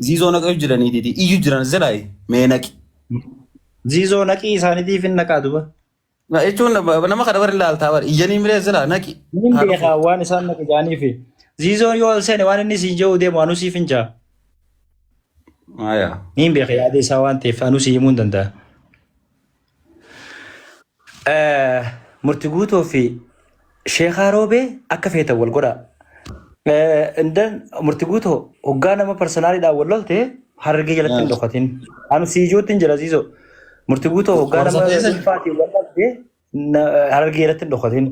Ziizoo naquu jiraniitiiti iyyu jiran zilaayi mee naqi. Ziizoo naqii isaaniitiif hin naqaa duba. Na jechuun nama kana bari ilaaltaa bari iyyanii miree zilaa naqi. Nin Haa dhufu. beekaa waan isaan naqi jaaniifi. Ziizoon yoo ol seene waan inni siin jedhu deemu anuu siif hin jaa. Aayaa. Niin beeka yaada isaa waan ta'eef anuu si himuu hin danda'a. Murti guutuu fi sheekaa roobee akka feetan wal godhaa. Indan murti guutuu hoggaa nama parsonaaliidhaan wal lolte harargee jalatti hin dhokatin. Anu siijuutti hin jira ziizoo. Murti guutuu hoggaa nama dhuunfaatiin wal dhabde harargee jalatti hin dhokatin.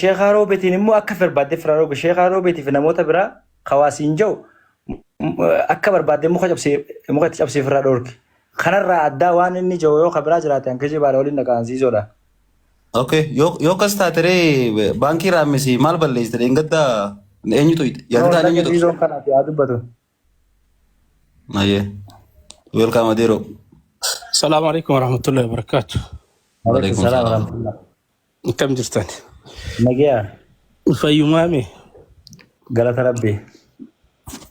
Sheekaa roobeetiin immoo akka barbaadde firaa roobe sheekaa roobeetii fi namoota biraa hawaasiin jiru akka barbaadde muka cabsee muka itti cabsee ofirraa dhoorki. Kanarraa addaa waan inni jiru yoo kan biraa jiraate an kijibaadha waliin dhaqaan siisoodha. Okay, yoo akkas taate ree baankii raammisii maal balleessite dheengadda eenyutu yaadataan eenyutu? Siisoon kanaaf yaa dubbatu. Ayyee. Welcome Adeero. Salaamu alaikum warahmatullahi wabarakatuh. Waalaikum salaam warahmatullah. Akkam jirtan? Nagiyaa Fayyumaame galata rabbi.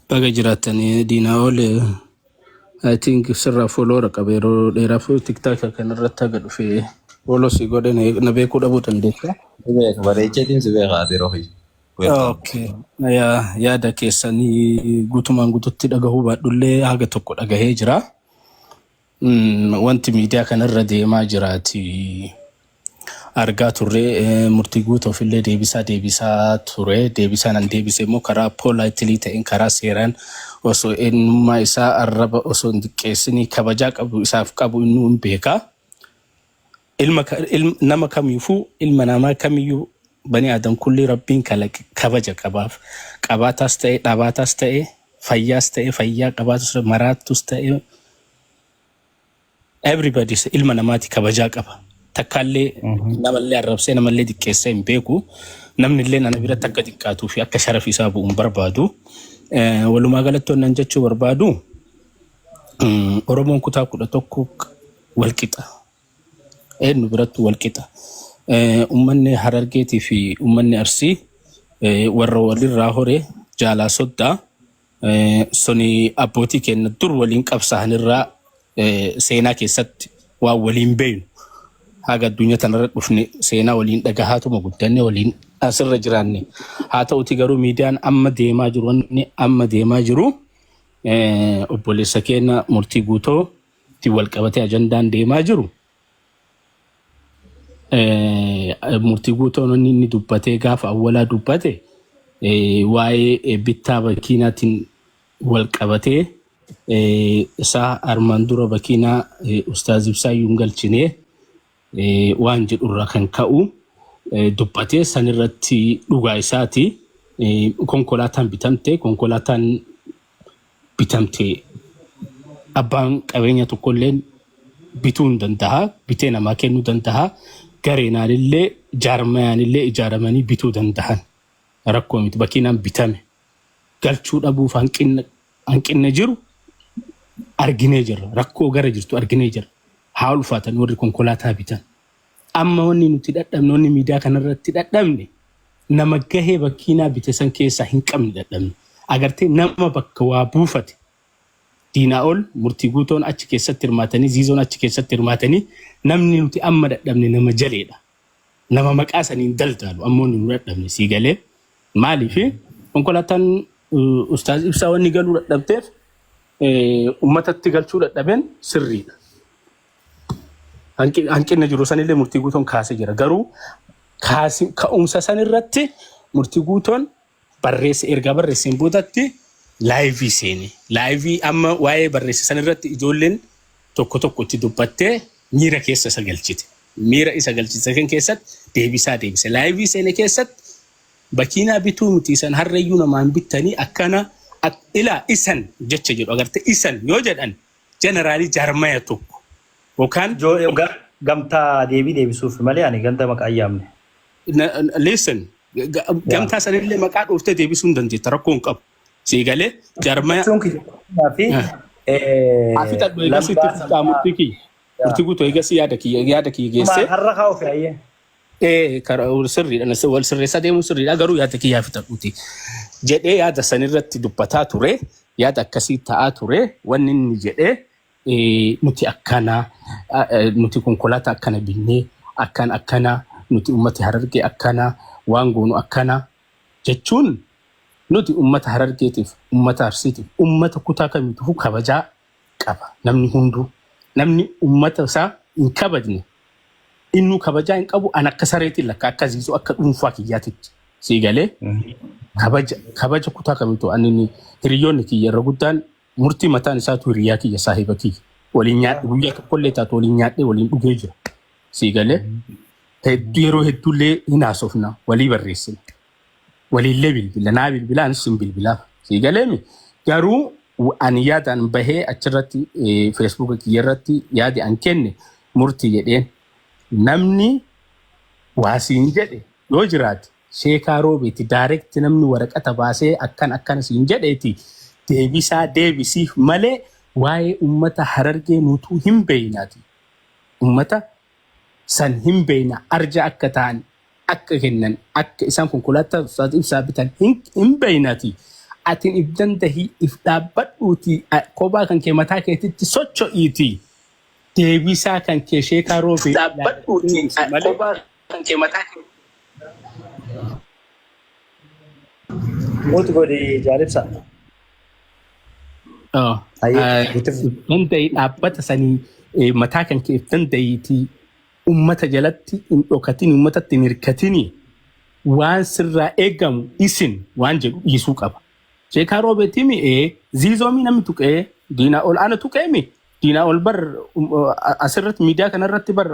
baga jiraattanii diinaa ol I think sirraa follower qaba yeroo dheeraaf TikTok kanarratti haga dhufe follow si godhe na beekuu dhabuu dandeessa. Si beeka bareecheetiin si beeka Adeeroo kiyya. Welcome. Okay. Yaada keessanii guutumaan guututti dhagahuu baadhullee haga tokko dhagahee jira. Wanti miidiyaa kanarra deemaa jiraati. Argaa turre murtii guutuuf illee deebisaa deebisaa ture. Deebisaan an deebise immoo karaa politely ta'een karaa seeraan osoo eenyummaa isaa arraba osoo hin xiqqeessinii kabajaa qabu isaaf qabu innuu hin beeka. Ilma, nama kamiifuu ilma namaa kamiyyuu bani aadam kulli rabbiin kalaqe kabaja qabaaf. Qabaataas ta'e dhabaataas ta'e fayyaas ta'e fayyaa qabaatus maraattus ta'e everybody ilma namaati kabajaa qaba. Takkaallee namallee arrabsee namallee xiqqeessee hin beeku. Namni illee ana biratti akka xiqqaatuu fi akka sharafi isaa bu'u hin barbaadu. Walumaa galatti wannan jechuu barbaadu Oromoon kutaa 11 walqixa. Eenyu biratti walqixa. Uummanni Harargeetii fi uummanni Arsii warra walirraa hore jaalaa soddaa suni abbootii keenya dur waliin qabsaa'anirraa seenaa keessatti waan waliin beeynu haga addunyaa tanarra dhufne seenaa waliin dhagahaatuma guddanne waliin asirra jiraanne. Haa ta'uti garuu miidiyaan amma deemaa jiru wanni amma deemaa jiru obboleessa keenya murtii guutoo ittiin wal qabatee ajandaan deemaa jiru murtii guutoon inni inni dubbatee gaafa awwalaa dubbate waa'ee bittaa bakiinaatiin wal qabatee isaa armaan dura bakiinaa Ustaaz Ibsaa iyyuu hin galchinee waan jedhurraa kan ka'u dubbatee sanirratti dhugaa isaati. Konkolaataan bitamte konkolaataan bitamte abbaan qabeenya tokkollee bituu hin danda'a bitee namaa kennuu danda'a gareenaanillee jaarmayaanillee ijaaramanii bituu danda'an rakkoo miti bakiinaan bitame galchuu dhabuuf hanqinna jiru arginee jirra rakkoo gara jirtu arginee jirra haa ulfaatan warri konkolaataa bitan amma wanni nuti dhadhabne wanni miidiyaa kanarratti dhadhabne nama gahee bakkiinaa bite san keessaa hin qabne dhadhabne agartee nama bakka waa buufate diinaa ol murtii guutoon achi keessatti hirmaatanii ziizoon achi keessatti hirmaatanii namni nuti amma dhadhabne nama jaleedha. Nama maqaa saniin daldaalu ammoo nu dhadhabne sii galee maaliif konkolaataan ustaaz ibsaa wanni galuu dadhabteef uummatatti galchuu dadhabeen sirriidha. Hanqinna jiru sanillee murtii guutoon kaasee jira. Garuu ka'umsa sanirratti murtii guutoon barreesse ergaa barreesseen boodatti live seene. Live amma waa'ee barreesse sanirratti ijoolleen tokko tokko itti dubbattee miira keessa isa galchite. Miira isa galchite kan keessatti deebisaa deebise. Live seene keessatti bakiinaa bituu miti isan harreeyyuu namaan bittanii akkana ilaa isan jecha jedhu agarte isan yoo jedhan generally jaarmaya tokko yookaan Gamtaa deebii deebisuuf malee ani ganda maqaa hin yaamne. Listen, gamtaa sanillee maqaa dhooftee deebisuu hin dandeetta rakkoo hin qabu. Sii galee jaarmaya. Jechuun kiyya fi Haa fixadhu eegasii itti fixaa murtii kiyya. Murtii guutuu eegasii yaada kiyya geessee. Har'a kaa'u fi ayyee. Karaa sirriidha wal sirreessaa deemuun sirriidha garuu yaada kiyyaa fixadhuuti jedhee yaada sanirratti dubbataa ture. Yaada akkasii ta'aa ture. Wanni inni jedhe nuti akkana, nuti konkolaataa akkana binnee, akkan akkana, nuti ummati Harargee akkana, waan goonu akkana jechuun, nuti ummata Harargeetiif, ummata Arsiitiif, ummata kutaa kamiituu kabajaa qaba. Namni hunduu, namni ummata isaa hin kabajne innuu kabajaa hin qabu. An akka sareetiin lakka akka ziizoo akka dhuunfaa kiyyaatitti sii galee, kabaja kutaa kamiituu ani hiriyoonni kiyya irra guddaan, murtii mataan isaatu hiriyaa kiyya, saahiba kiyya, waliin nyaadhe, guyyaa tokkollee taatu waliin nyaadhee waliin dhugee jira. Sii galee, hedduu yeroo hedduullee hin haasofna, walii barreessina, waliillee bilbila, naa bilbilaa, anis hin bilbilaaf. Sii galeemi, garuu ani yaadaan bahee achirratti Feesbuuka kiyya irratti yaadi an kenne, murtii jedheen, namni waa siin jedhe yoo jiraate sheekaa roobeeti direct, namni waraqata baasee akkan akkana siin jedheeti deebisaa deebisiif malee, waa'ee ummata Harargee nutuu hin beeynaati. Ummata san hin beeyna, arja akka ta'an, akka kennan, akka isaan konkolaataa Ustaaz Ibsaa bitan hin beeynaati. Atin if dandahii, if dhaabbadhuuti, kophaa kan kee mataa keetitti socho'iiti. Deebisaa kan kee sheekaa roobee Dhaabbadhuuti malee. Kophaa kan kee mataa kee. Mute godhi, jaalibsa. Hayyee, itti fufi. Danda'ii dhaabbata sanii mataa kan kee if danda'iitii, ummata jalatti hin dhokatin, ummatatti hin hirkatini, waan sirraa eegamu isin waan jedhu dhiisuu qaba. Sheekaa roobeetimi ziizoomii namni tuqee diinaa ol ana tuqeemi, diinaa ol bar asirratti miidiyaa kanarratti bar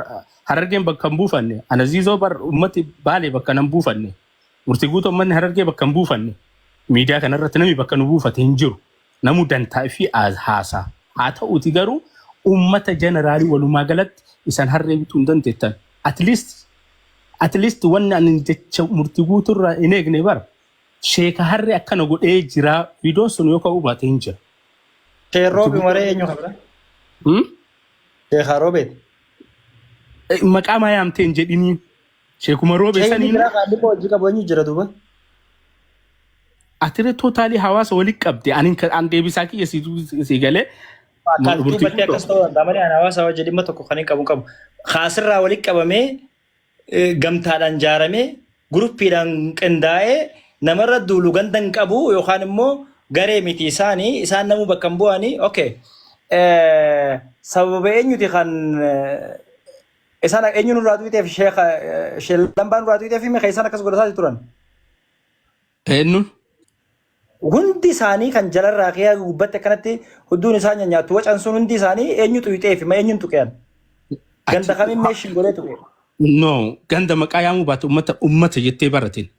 Harargeen bakka hin buufanne. Ana ziizoo bar ummati Baalee bakka nan buufanne, murtii guutuu ummanni Harargee bakka hin buufanne. Miidiyaa kanarratti namni bakka nu buufate hin jiru. Namu dantaa fi haasaa haa ta'uuti, garuu ummata general walumaa galatti isan harree bituu hin dandeettan. At least wanni ani jecha murtii guutuurraa hin eegne, bara sheeka harree akkana godhee jira, viidiyoon sun yoo ka'uu baate hin jira. Sheerroobi maree eenyu kabira? Hmm? Sheekaa Roobeet. Maqaa maa yaamtee hin jedhiniin, sheekuma roobee Sheekni saniin. Biraa kaalli koo hojii qabu eenyu jira duuba? Atire totally hawaasa walitti qabde, ani an deebisaa kiyya si galee. Akkaattuu Murtii battee akkas ta'uu danda'a malee ani hawaasa hojii dhimma tokko kan hin qabu hin qabu. Kaasirraa walitti qabamee gamtaadhaan ijaaramee guruppiidhaan qindaa'ee namarra duulu ganda hin qabu yookaan immoo garee miti isaanii, isaan namuu bakka hin bu'anii. Okay. Sababa eenyuti kan isaan eenyu nurraa tuqxeef, sheeka sheellambaa nurraa tuqxeef hime kan isaan akkas godhataa turan. Eenyuun? Hundi isaanii kan jalarraa kee gubbatti akkanatti hudduun isaa nyaattu wacan sun hundi isaanii eenyu tuqxeef ma, eenyuun tuqean? Ganda kamiin meeshin godhee tuqe? No, ganda maqaa yaamuu baate ummata jettee baratin.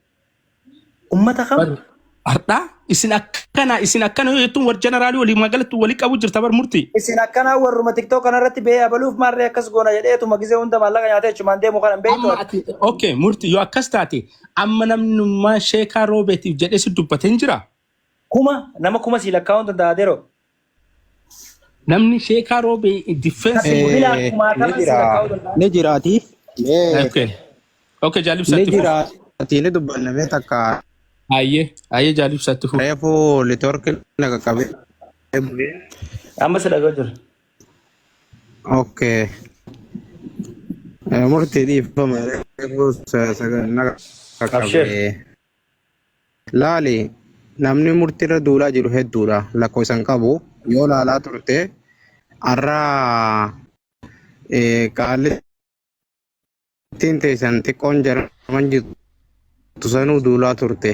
Ummata kam? Har'aa isin akkana, isin akkana yoo jettuun warra general walii magaalatti walii qabu jirta bar murtii. Isin akkanaa warruma TikTok kanarratti ba'ee abaluuf maarree akkas goona jedheetuma gisee hunda maallaqa nyaatee achumaan deemu kana hin beektu. Amma ati, okay, murtii, yoo akkas taate amma namnummaa sheekaa roobeetiif jedhee si dubbate hin jira. Kuma nama kuma sii lakkaa'uun danda'a adeeroo. Namni sheekaa roobee defense. Bilaa Ni kumaatama sii jira lakkaa'uu danda'a. Ni jiraati. Mee Okay, ni jaalibsaatti fufu. jiraati, ni dubbanna mee takka. Ayyee, jaalibsaatti fufu. Reefu network na qaqqabe. Amma si dhaga'u jira. Okay. Murtii, dhiifama, reefu na Abshir. qaqqabe. Laali, namni murtiirra duulaa jiru hedduudha, lakkoofsan qabu yoo laalaa turte har'a qaallittiin teessan xiqqoon jaraman jirtu sanuu duulaa turte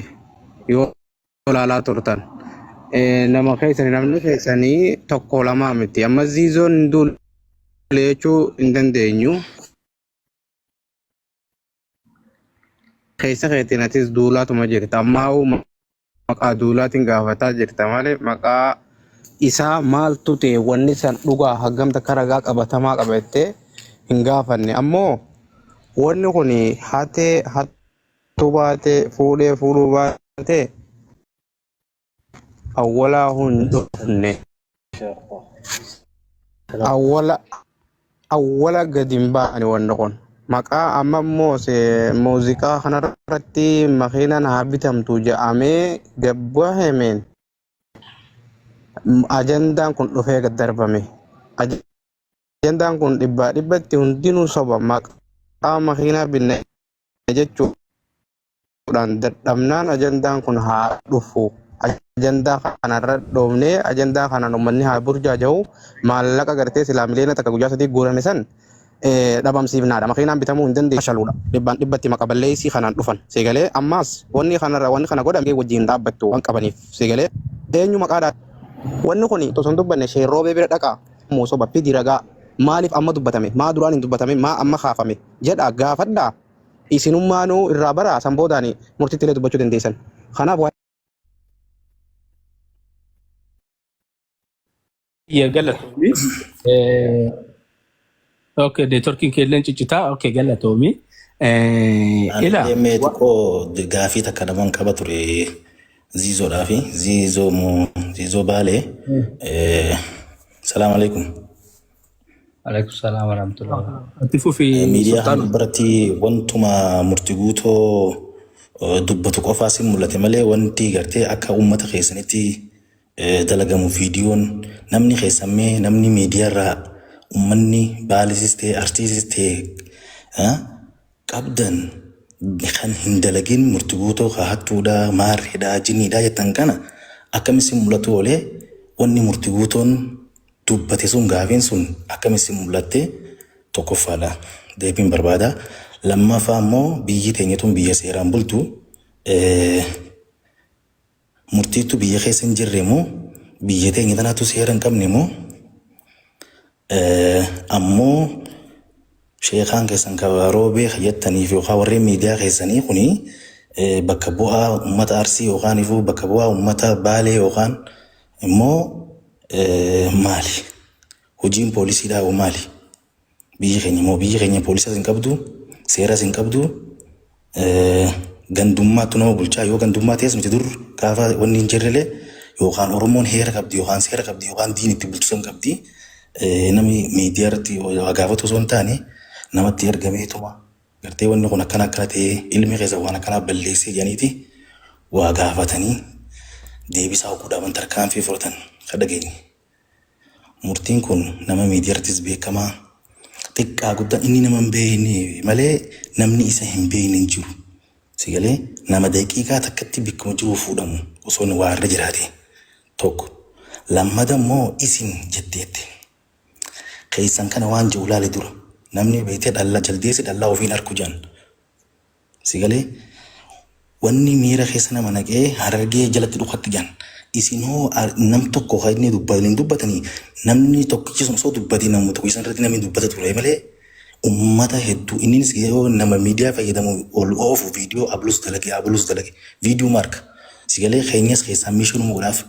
yoo laalaa turtan. Nama keessanii, namni keessanii tokko lamaa miti. Amma ziizoon duule jechuu hin dandeenyu. Keessa keetiin atis duulaatuma jirta. Ammaa maqaa duulaatiin gaafataa jirta malee maqaa isaa maaltu ta'e, wanni san dhugaa hagam takka ragaa qabatamaa qabattee hin gaafanne. Ammoo wanni kun hatee hattuu baatee, fuudhee fuudhuu baatee, awwalaa hin dhufne. Awwala awwala gadi hin baane wanni kun. Maqaa amma immoo muuziqaa kanarratti makiinaan haa bitamtu jedhamee gabbahemeen. Ajandaan kun dhufee gad darbame. Ajandaan kun dhibbaa dhibbatti hundinuu soba maqaa makiinaa binne jechuudhaan dadhabnaan ajandaan kun haa dhufu. Ajandaa kanarra dhoofnee ajandaa kanaan uummanni haa burjaaja'u maallaqa gartee silaa miliyoona 1 guyyaa 3 guurame san dhabamsiifnaadha. Makiinaan bitamuu hin dandeessu shaluudha. Dhibbaan dhibbatti maqa balleessii kanaan dhufan. Seegalee ammaas wanni kanarra wanni kana godhame wajjin dhaabbattu waan qabaniif. Seegalee eenyu maqaadhaa wanni kun osoo hin dubbanne sheerroobee bira dhaqaa moo soba fidi ragaa maaliif amma dubbatame maa duraan hin dubbatame maa amma kaafame jedha gaafadhaa isinummaanuu irraa baraa san boodaan murtitti illee dubbachuu dandeessan. Kanaaf waa Ya galatoomi. Okay, networkiin keelleen ciccitaa. Okay, galatoomi. Ani Ila deemee xiqqoo gaafii takka naman qaba ture ziizoodhaa fi ziizoo moo ziizoo baalee. Salaam alaikum. Alaikum salaam warahmatullahi. Itti fufi Miidiyaa kana Sultaano. biratti wantuma murti guutoo dubbatu qofaa sin mul'ate malee wanti gartee akka uummata keessanitti dalagamu viidiyoon namni keessammee namni miidiyaarraa uummanni baalisis ta'e artiisis ta'e qabdan kan hin dalagin murti guutoo ka hattuudhaa maarreedhaa jinniidhaa jettan kana akkamitti sin mul'atu oolee wanni murti guutoon dubbate sun gaafiin sun akkamitti sin mul'atte tokkoffaadha deebiin barbaada. Lammaffaa immoo biyyi teenya tun biyya seeraan bultu murtiitu biyya keessa hin jirre moo biyya teenya tanaatu seera hin qabne moo ammoo sheekaan keessan ka roobee jettaniif yookaan warreen miidiyaa keessanii kuni bakka bu'aa uummata Arsii yookaan ifuu bakka bu'aa uummata Baalee yookaan immoo maali? Hojiin poolisiidhaa hoo maali? Biyyi keenya immoo biyyi keenya poolisas hin qabdu, seeras hin qabdu, gandummaatu nama bulchaa yoo gandummaa ta'es nuti dur gaafa wanni hin jirrelee yookaan Oromoon heera qabdi yookaan seera qabdi yookaan diin itti bulchu san qabdi. Namni miidiyaa irratti waa gaafatu osoo hin taane namatti ergameetuma gartee wanni kun akkana akkana ta'ee ilmi keessa waan akkanaa balleessee jedhaniiti waa gaafatanii deebisaa oguu tarkaanfii fudhatan kan dhageenye. Murtiin kun nama miidiyaa irrattis beekamaa xiqqaa guddaan inni nama hin beekne malee namni isa hin beekne hin jiru. Sigalee nama daqiiqaa takkatti bikkuma jiru fuudhamu osoo inni waa irra jiraate tokko. Lammata immoo isin jetteetti. Keessan kana waan jiru laale dura. Namni beektee dhallaa jaldeessi dhallaa ofiin arku jedhan. Sigalee wanni miira keessa nama naqee harargee jalatti dhukatti jedhan. Isin hoo nam tokko kan inni dubbatan hin dubbatanii namni tokkichi sun osoo dubbatee namni tokko isan irratti namni dubbata ture malee ummata hedduu innis yoo nama miidiyaa fayyadamu ol oofu viidiyoo ablus dalage ablus dalage viidiyoo marka sigalee keenyas keessaa mishinuma godhaaf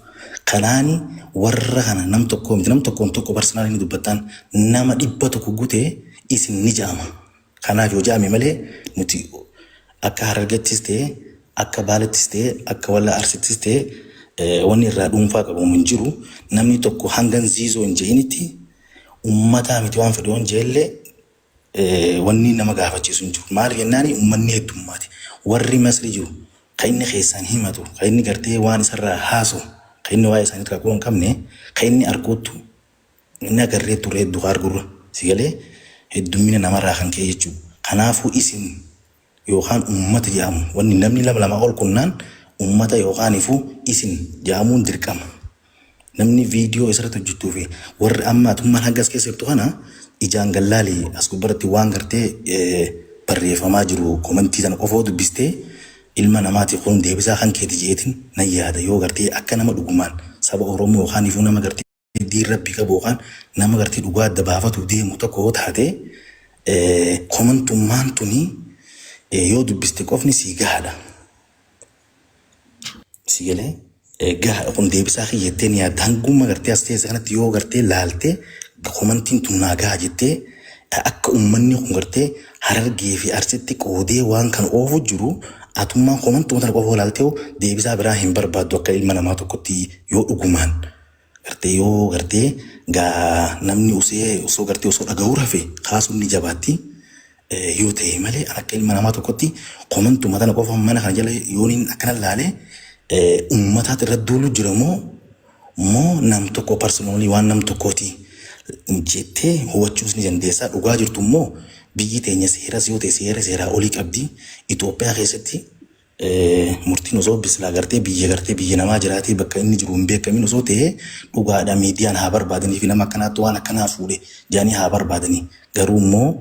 kanaani warra kana nam tokko miti nam tokkoon tokko personal inni dubbattaan nama 100 gutee isin ni ja'ama. Kanaaf yoo ja'ame malee nuti akka Harargettis ta'e akka Baalettis ta'e akka walla Arsittis ta'e wanni irraa dhuunfaa qabamu hin jiru. Namni tokko hangan ziizoo hin je'initti ummataa miti waan fedhe waan je'ellee wanni nama gaafachiisu hin jiru. Maal jennaani ummanni heddummaati. Warri Masri jiru kan inni keessaan himatu kan inni gartee waan isarraa haasu kan inni waa'ee isaanii rakkoo hin qabne kan inni arguuttu inni agarree turre hedduu ka argurra si galee heddummina namarraa kan ka'e jechuudha. Kanaafuu isin yookaan uummata jedhamu wanni namni lama lama ol kunnaan uummata yookaan ifuu isin jedhamuun dirqama. Namni viidiyoo isarratti hojjetuu fi warri amma atummaan hanga as keessa jirtu kana ijaan gallaalii as gubbaratti waan gartee barreeffamaa jiru komentii sana qofoo dubbistee ilma namaati kun deebisaa kan keeti jeetiin nan yaada yoo gartee akka nama dhugumaan saba Oromoo yookaan ifuu nama gartee diin rabbii qabu yookaan nama gartee dhugaa adda baafatu deemu tokko yoo taate komentummaan tuni yoo dubbiste qofni sii gahaadha. Si galee gahaadha kun deebisaa kiyya jettee ni yaadda hanguma gartee as teesse kanatti yoo gartee laaltee komentiin tun naa gaha jettee akka uummanni kun gartee Harargee fi Arsitti qoodee waan kan oofu jiru atummaan komentuma tana qofa laaltee deebisaa biraa hin barbaaddu akka ilma namaa tokkotti yoo dhugumaan gartee yoo gartee gaa namni usee osoo gartee osoo dhaga'uu rafe kaasuun ni jabaatti. Yoo ta'e malee akka ilma namaa tokkotti komentuma tana qofa mana kana jala yooniin akkana laalee uummataatti irra duulu jira moo Moo nam tokko personally waan nam tokkooti jettee hubachuus ni dandeessa. Dhugaa jirtu immoo biyyi teenya seeras yoo ta'e seera seeraa olii qabdi. Itoophiyaa keessatti murtiin osoo bisilaa gartee biyya gartee biyya namaa jiraatee bakka inni jiru hin beekamin osoo ta'e dhugaadha, miidiyaan haa barbaadanii fi nama akkanaatti waan akkanaa fuudhe jedhanii haa barbaadanii. Garuu immoo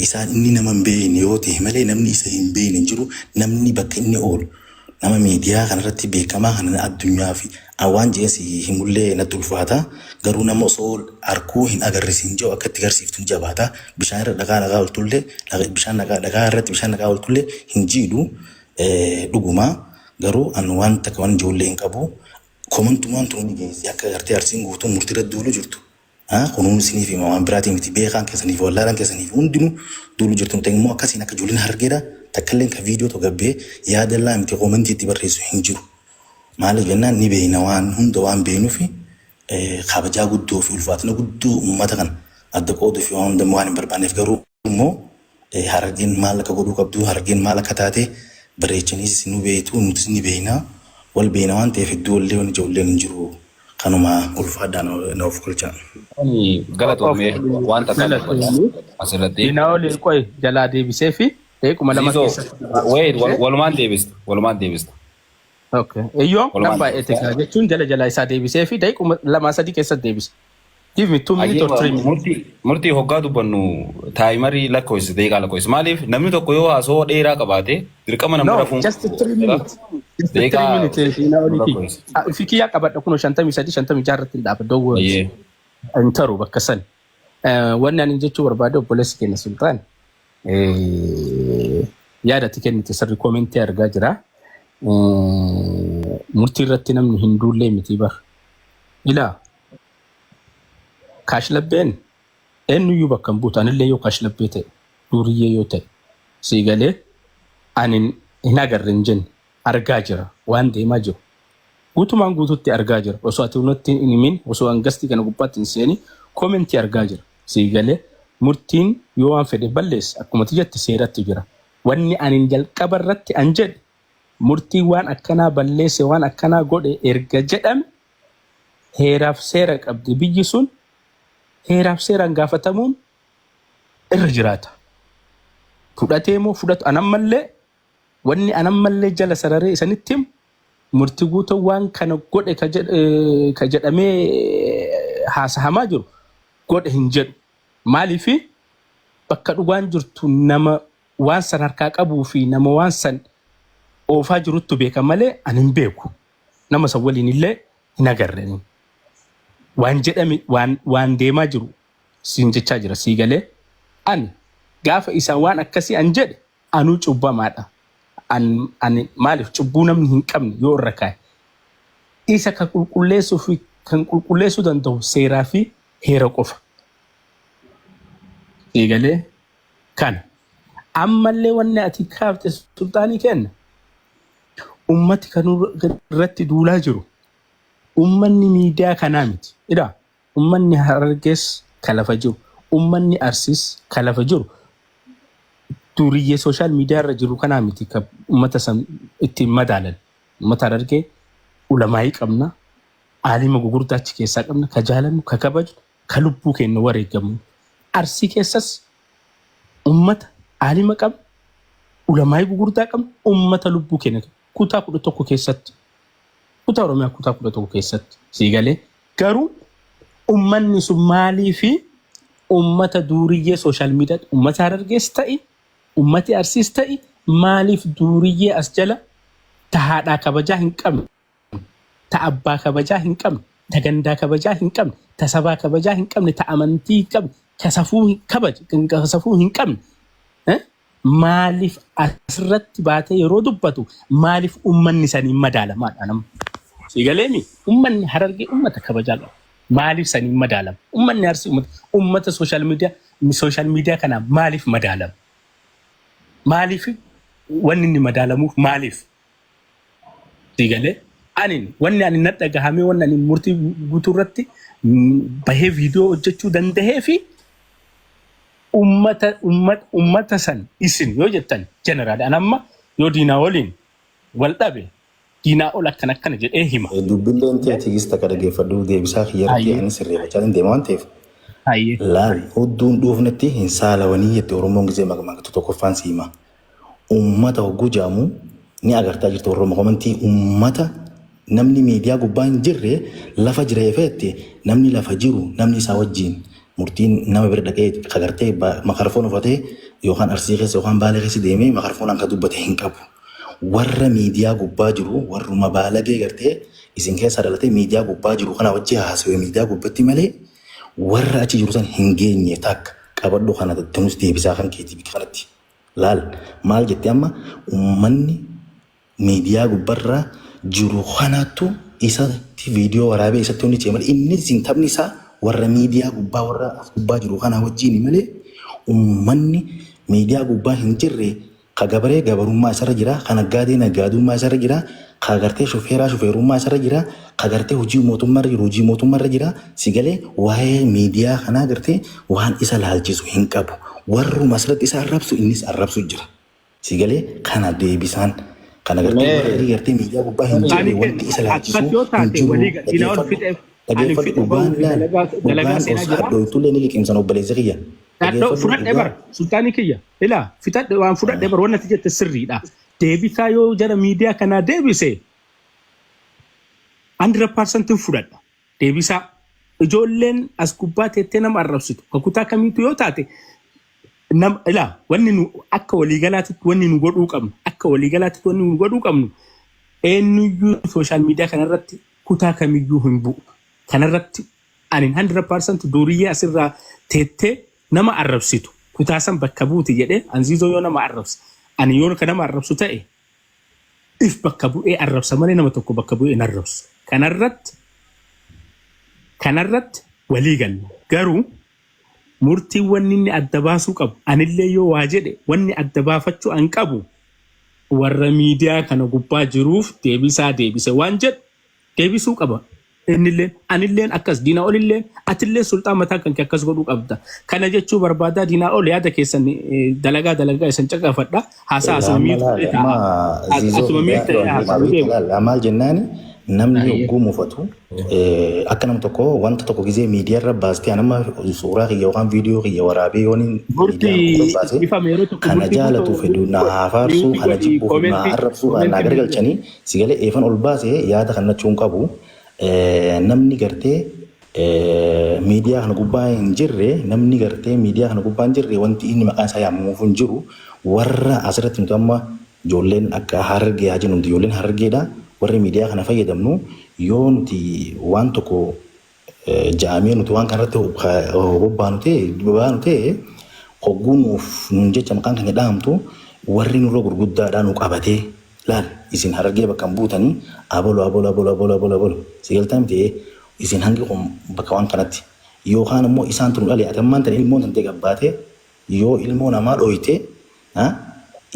isaan inni nama hin beekne yoo ta'e malee namni isa hin beekne hin jiru. Namni bakka inni oolu nama miidiyaa kanarratti beekamaa kana addunyaa fi waan jees himullee natti ulfaata. Garuu nama osoo arkuu hin agarre siin jiru akka itti garsiiftu ni jabaata. Bishaan irra dhagaa dhagaa oltullee, bishaan dhagaa dhagaa irratti bishaan dhagaa oltullee hin jiidhu dhuguma. Garuu an waan takka waan ijoollee hin qabu. Komantumaan tun ni geessi akka gartee Arsiin guutuun murtii irratti duulu jirtu. Kunuun isiniif hima, waan biraatii miti, beekaan keessaniif wallaalaan keessaniif hundinuu duulu jirtu. Nuti immoo akkasiin akka ijoolleen Harargeedha takkalleen ka viidiyoo tokko gabbee yaadallaa miti komantii itti barreessu hin jiru. Maaliif jennaan ni beekna, waan hunda waan beeknuufi kabajaa guddoo fi ulfaatina guddoo uummata kana adda qooduu fi waan hunda waan hin barbaanneef. Garuu immoo Harargeen maal akka godhuu qabdu, Harargeen maal akka taate bareechaniis nu beektu, nutis ni beekna, wal beekna waan ta'eef hedduu wallee wanni ijoolleen hin jiru. Kanuma, ulfaadhaan na of kolchaa. Ani galatoomee waan takka dubbadha asirratti. Diinaa olii qoy jalaa deebisee fi daqiiquma 2 Ziizoo keessatti. Wait, walumaan deebista, walumaan deebista. Okay. Iyyoo nan Walumaan baay'ate deebista. gaa jechuun jala jala isaa deebisee fi daqiiquma 2 3 keessatti deebise. Give me 2 minutes or 3 minutes. Murtii hoggaa dubbannu timerii lakkoofsi, daqiiqaa lakkoofsi. Maaliif namni tokko yoo haasoo dheeraa qabaate dirqama namni No, rafuun just 3 minutes. Just 3 daqiiqaa minutes diinaa oliiti. lakkoofsi. Fikiyyaa qabadha kunoo 53 56 irratti hin dhaaba. Don't worry. Ayyee. Hin taru bakka san. Wanni ani jechuu barbaade, obboleessi keenya Sultaan yaada ati kennite sirri, commentii argaa jira. Murtii irratti namni hin duullee miti bar. Ilaa, kaashlabbeen eenyuyyuu bakka hin buutu. Anillee yoo kaashlabbee ta'e, duuriyyee yoo ta'e, sii galee ani hin agarre hin jenne, argaa jira waan deemaa jiru. Guutumaan guututti argaa jira. Osoo ati natti hin himin, osoo hangastii kana gubbaatti hin seeni, commentii argaa jira. Sii galee murtiin yoo waan fedhe balleesse, akkuma ati jette seeratti jira. Wanni ani jalqaba irratti an jedhe, murtiin waan akkanaa balleesse, waan akkanaa godhe erga jedhame, heeraaf seera qabdi biyyi sun, heeraaf seeraan gaafatamuun irra jiraata. Fudhatee moo fudhatu, anammallee wanni anammallee jala sararee isanitti himu, murtii guutuu waan kana godhe ka jedhamee haasahamaa jiru godhe hin jedhu. Maaliifi bakka dhugaan jirtu nama waan san harkaa qabuu fi nama waan san oofaa jiruttu beeka malee ani hin beeku. Nama san waliin illee hin agarre. Waan jedhame, waan deemaa jiru siin jechaa jira, sii galee. Ani gaafa isaan waan akkasii an jedhe anuu cubbamaadha. Ani maaliif cubbuu namni hin qabne yoo irra kaa'e, isa kan qulqulleessuu fi kan qulqulleessuu danda'u seeraa fi heera qofa. Sii galee kana. Ammallee wanni ati kaafte, sulxaanii kenna. Ummati kan irratti duulaa jiru ummanni miidiyaa kanaa miti. Ida ummanni Harargees ka lafa jiru, ummanni Arsiis ka lafa jiru, duriyyee social media irra jiru kanaa miti ka ummata san ittiin madaalan. Ummata Harargee ulamaayii qabna, aalima gugurdaa achi keessaa qabna, ka jaalannu, ka kabajnu, ka lubbuu keenya wareegamnu. Arsii keessas ummata aalima qabna, ulamaayii gugurdaa qabna, ummata lubbuu keenya kutaa 11 keessatti, kutaa Oromiyaa kutaa 11 keessatti, sii galee. Garuu ummanni sun maalii fi ummata duuriyyee social media, ummata Harargees ta'i, ummati Arsiis ta'i, maaliif duuriyyee as jala ta haadhaa kabajaa hin qabne, ta abbaa kabajaa hin qabne, ta gandaa kabajaa hin qabne, ta sabaa kabajaa hin qabne, ta amantii hin qabne, ka safuu hin kabaje, ka safuu hin qabne, eh? Maaliif asirratti baatee yeroo dubbatu maaliif ummanni saniin madaalamaadha nama? Si galeemi, ummanni Harargee ummata kabajaa qaba. Maaliif saniin madaalama? Ummanni Arsii ummata social media kanaa maaliif madaalama? Maaliif wanni inni madaalamuuf maaliif? Si galee, ani wanni ani na dhagahamee, wanni ani murtii guutuu irratti bahee viidiyoo hojjechuu dandahee fi ummata san isin yoo jettan general an amma yoo diinaa waliin wal dhabe Diinaa ol akkana akkana jedhee hima. Dubbilleen tee tigista ka dhaggeeffadhu deebisaa kiyyarratti ani sirreeffachaa hin deema waan ta'eef. Laal hudduun dhuufnetti hin saalawanii jette Oromoon gisee maqmaqtu tokkoffaan siima. Uummata hogguu jaamu ni agartaa jirta Oromoo komantii uummata namni miidiyaa gubbaa hin jirre lafa jira efeette namni lafa jiru namni isaa wajjin murtiin nama bira dhaqee kagartee makarfoon uffatee yookaan arsii keessa yookaan baalee keessa deemee makarfoon kan dubbate hin qabu. Warra miidiyaa gubbaa jiru warruma baalagee gartee isin keessa dhalatee miidiyaa gubbaa jiru kana wajji haasawee miidiyaa gubbatti malee warra achi jiru san hin geenye takka qabadhu kana tanus deebisaa kan keetii bikka kanatti. Laal maal jette amma uummanni miidiyaa gubbarra jiru kanattu isatti viidiyoo waraabee isatti hundi cee malee inni isin taphni isaa warra miidiyaa gubbaa warra as gubbaa jiru kana wajjin malee uummanni miidiyaa gubbaa hin jirre ka gabaree gabarummaa isarra jira ka naggaadee naggaadummaa isarra jira ka gartee shofeeraa shofeerummaa isarra jira ka gartee hojii mootummaarra jiru hojii mootummaarra jira si galee waa'ee miidiyaa kanaa gartee waan isa laalchisu hin qabu warruma asirratti isa arrabsu innis arrabsu jira. Si galee kana deebisaan kana gartee warri gartee miidiyaa gubbaa hin jirre Ani wanti isa laalchisu akkas yoo hin taate jiru walii diinaa ol dhageeffadhu fixee ani dhageeffadhu fixe dhugaan bahuuf laal dalagaa dhugaan seenaa os jira. hadhooytullee ni liqimsan obboleessa kiyya Dhadhoo dhageeffadhu fudhadhe dhugaa bara sultaanii kiyya ilaa fixadhe waan fudhadhe bara wanti jette sirriidha. Deebisaa yoo jara miidiyaa kanaa deebise 100% fudhadha. Deebisaa ijoolleen as gubbaa teettee nama arrabsitu ka kutaa kamiitu yoo taate nam ilaa wanni nu akka waliigalaatitti wanni nu godhuu qabnu akka waliigalaatitti wanni nu godhuu qabnu eenyuyyuu social media kanarratti kutaa kamiyyuu hin bu'u. Kanarratti ani 100% duuriyyee asirraa teettee nama arrabsitu kutaa san bakka buuti jedhee anziizoo yoo nama arrabse ani yoo ka nama arrabsu ta'e if bakka bu'ee arrabsa malee nama tokko bakka bu'ee hin arrabsu. Kanarratti walii galla. Garuu murtiin wanni inni adda baasuu qabu anillee yoo waa jedhe wanni adda baafachuu an qabu warra miidiyaa kana gubbaa jiruuf deebisaa deebise waan jedhu deebisuu qaba. Innilleen anilleen akkas diinaa olilleen atillee sulxaan mataa kan kee akkas godhuu qabda. Kana jechuu barbaadaa diinaa ol yaada keessan dalagaa dalagaa isan caqafadha. Haasaa asuma Amma miitu laal amma ta'a. ziizoo Asuma miitu ta'ee haasa'uu deemu. laal maal jennaani namni hogguu mufatu akka nama tokko wanta tokko gisee miidiyaa irra baastee anama suuraa kiyya yookaan viidiyoo kiyya waraabee yoon miidiyaa irra Murtii baase ifame yeroo tokko kana murtii jaalatu guutuu fedhu na haa faarsuu mute kana godhi jibbuu fedhu na haa koomentii arrabsuu kana naa koomentii mute godhi. gargalchanii si galee eefan ol baase yaada kan nachuu hin qabu namni gartee miidiyaa kana gubbaa hin jirre namni gartee miidiyaa kana gubbaa hin jirre wanti inni maqaan isaa yaamamuuf hin jiru warra asirratti nuti amma ijoolleen akka harargee haa jennu nuti ijoolleen harargeedha warri miidiyaa kana fayyadamnu yoo nuti waan tokko ja'amee nuti waan kanarratti bobbaanu ta'e baanu ta'e hogguu nuuf nuun jecha maqaan keenya dhahamtu warri nurra gurguddaadhaa nu qabatee laal isin harargee bakka hin buutanii abolo abolo abolo abolo abolo abolo si galtaa miti isin hangi kun bakka waan kanatti yookaan immoo isaan tunu dhale ati ammaan tana ilmoon tantee gabbaatee yoo ilmoo namaa dhooyte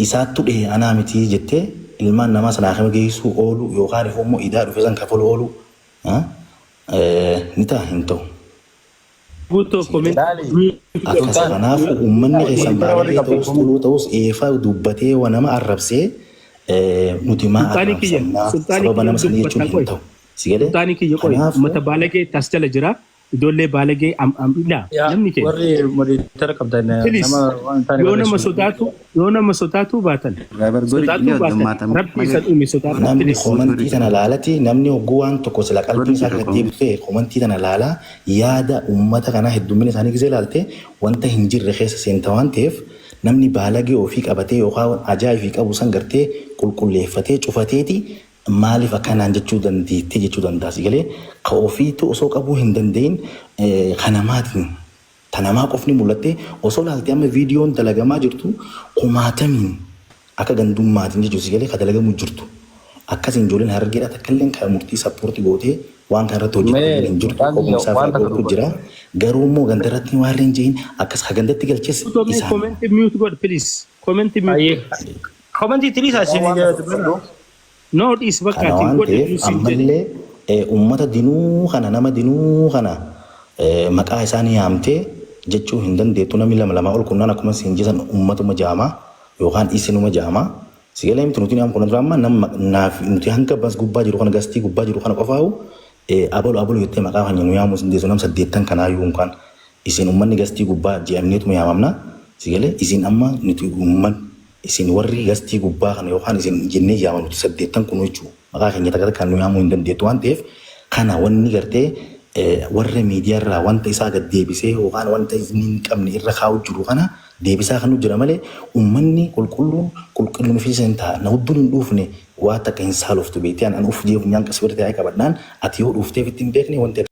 isaattu dhehe anaa miti jettee ilmaan namaa sana akkama geessuu oolu yookaan immoo idaa dhufe san kafalu oolu ni ta'a hin ta'u. Guutuu koomentii Laali mute godhi. Akkas sultaan kanaafuu uummanni keessan moderator warri baalagee qabdan ta'us xuluu ta'us eefaa dubbatee waa nama arrabsee nuti maa Sultaanii kiyya arrabsannaa sultaanii sababa kiyya nama sanii jechuun dubbataa hin qoy. ta'u. Si galee Sultaanii kiyya qoy kanaafuu uummata baalagee tas jala jira ijoollee baalagee am am ilaa Yaa namni keenya. warri moderator qabdan Please nama waan hin taane yoo nama barreessu. sodaatu yoo nama sodaatuu baatan Driver gori sodaatuu ni baatan addummaatame rabbi isan uume sodaadha namni please. komantii tana laalati namni hogguu waan tokko sila Gori qalbiin isaa jira kan komantii. deebitu ta'e komantii tana laalaa yaada uummata kanaa heddummina isaanii gisee laalte wanta hin jirre keessa seenta waan ta'eef namni baalagee ofii qabatee yookaan ajaa'ibii qabu san gartee qulqulleeffatee cufateeti maaliif akkanaan jechuu dandeettee jechuu danda'a si galee ka ofiitu osoo qabuu hin danda'in kanamaatiin tanamaa qofni mul'atte osoo laalte amma viidiyoon dalagamaa jirtu kumaatamiin akka gandummaatiin jechuun si galee ka dalagamu jirtu. Akkasiin ijoolleen harargeedha takka illee kan murtii support gootee waan kana irratti hojjetu Mee hin jirtu sultaan kophuma isaa waan takka fa'aa jira. Garuu immoo ganda irratti waan hin jihin akkas ka gandatti galches Guutuu mee isaan. koomentii mute godhi please. Koomentii mute Ayyee. godhi. Komantii tiriisaa isin waan takka dubbadhu. No dhiis bakka Kana ati waan godhi ta'eef siin jedhe. ammallee uummata dinuu kana nama dinuu kana maqaa isaanii yaamtee jechuu hin dandeettu namni lama lamaa ol kunnaan akkuma siin jedhan uummatuma jaamaa yookaan isinuma jaamaa. Si galee miti nuti amma kun dura amma nama naaf nuti hanga bas gubbaa jiru kana gastii gubbaa jiru kana qofaa'u abalu abalu jettee maqaa keenya nu yaamuu sin deessu nam saddeettan kanaayyuu unkaan isin ummanni gastii gubbaa je'amneetuma yaamamna. Si galee isin amma nuti umman isin warri gastii gubbaa kana yookaan isin jennee yaamamnu nuti saddeettan kun jechuudha. Maqaa keenya takka takkaan nu yaamuu hin dandeettu waan ta'eef kana wanni gartee warra miidiyaa irraa wanta isaa gad deebisee yookaan wanta inni hin qabne irra kaa'u jiru kana deebisaa kan jira malee ummanni qulqulluun qulqulluma fi hin ta'a. Na hudduun hin dhuufne waa takka hin saaloftu beektee an uf jee funyaan qasbirte taa'ee qabadhaan ati yoo dhuufteef itti hin beekne wanti.